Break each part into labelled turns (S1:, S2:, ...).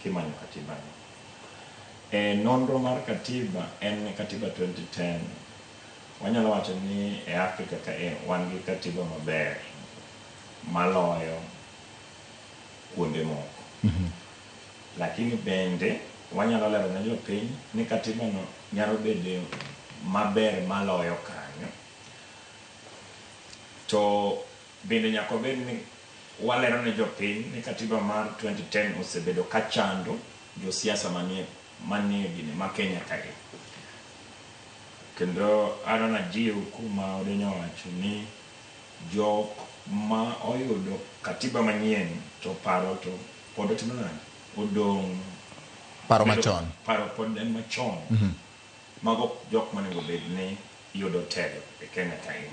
S1: kimanyo katiba ni. E nonro mar katiba en katiba 2010. Wanyalo wacho ni e Afrika ka e wan gi katiba maber maloyo kuonde moko. Lakini bende wanyalo lero ne jopiny ni katiba no nyalo bedo maber maloyo kanyo. To bende nyaka obed ni walero ne jopiny ni katiba mar 2010 osebedo ka chando josiasa manie gine ma Kenya kae. Kendo adwa najiw kuma Odenyo owacho ni jok ma oyudo katiba manyien to paro to pod otimo nade? Odong'
S2: Paro machon.
S1: Paro pod en machon. Mago jok monego bed ni yudo telo e Kenya kae.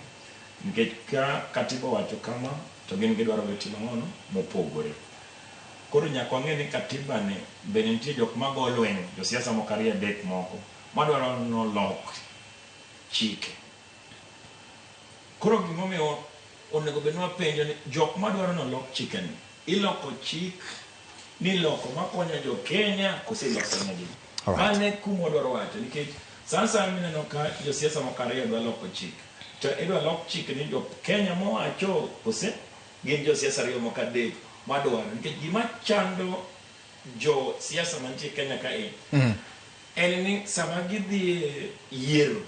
S1: Nikech ka katiba owacho kama to gin gidwaro gitimo ang'ono mopogore. Koro nyaka wang'e ni katiba ni bende nitie jok mago lweny, josiasa moko ariyo adek moko madwaro nolok chike. Koro gimomiyo onego bed ni wapenjo ni jok madwaro nolok chike ni iloko chik ni loko makonyo jo Kenya kose iloko negi. Mano e kuma wadwaro wacho nikech sa asaya mineno ka josiasa moko ariyo dwa loko chik to idwa lok chik ni jo Kenya mowacho kose gin josiasa ariyo moko adek madwaro nikech gima chando jo siasa mantie Kenya kae en ni sama gidhi e yiero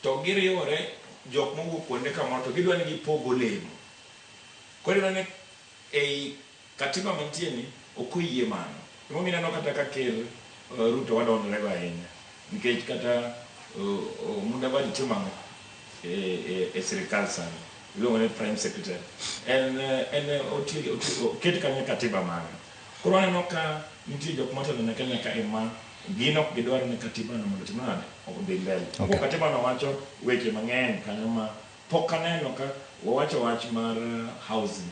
S1: to giriwore jok mowuok kuonde kamoro to gidwa ni gipog olemo. Koro iyudo ni ei katiba mantie ni ok oyie mano. Emomiyo ineno kata ka ker Ruto wadondore go ahinya nikech kata Mudavadi timo ang'o e sirikal sani iluongo ni prime secretary en en otiyo oket kanyo katiba mare. Koro aneno ka nitie jok motelo ne Kenya kae ma gin ok gidwar ni katiba no mondo otim nade odhi mbele. Okay. Katiba no wacho weche mang'eny kanyo ma pok aneno ka wawacho wach mar housing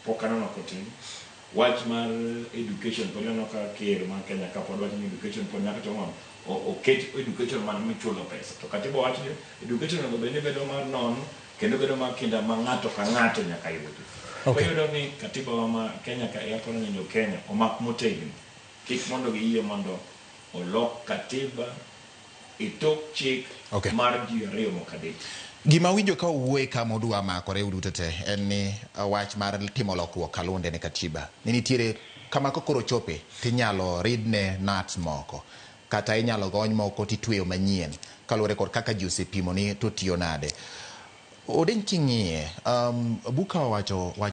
S1: pok aneno kotim. Wach mar education pod ineno ka ker mar Kenya ka pod wacho ni education pod nyaka to oket education man michulo pesa. To katiba wacho ni education onego bed ni bedo mar nono kendo bedo mar kinda ma ng'ato ka ng'ato nyaka yudi. Okay. Iyudo ni katiba wa ma Kenya ka aparo ni jo Kenya omak motegno. Kik mondo giyie mondo olok katiba e tok chik
S2: Okay.
S1: mar ji ariyo mok adek.
S2: Gima awinjo ka owuoye ka modwa makore uduto te en ni wach mar timo lokruok kalunde ne katiba ni nitiere kama kokoro chope tinyalo ridne nuts moko kata inyalo gony moko titweyo manyien kaluwore kod kaka ji osepimo ni to tiyo nade. Odeny king'iye, Buka owacho wach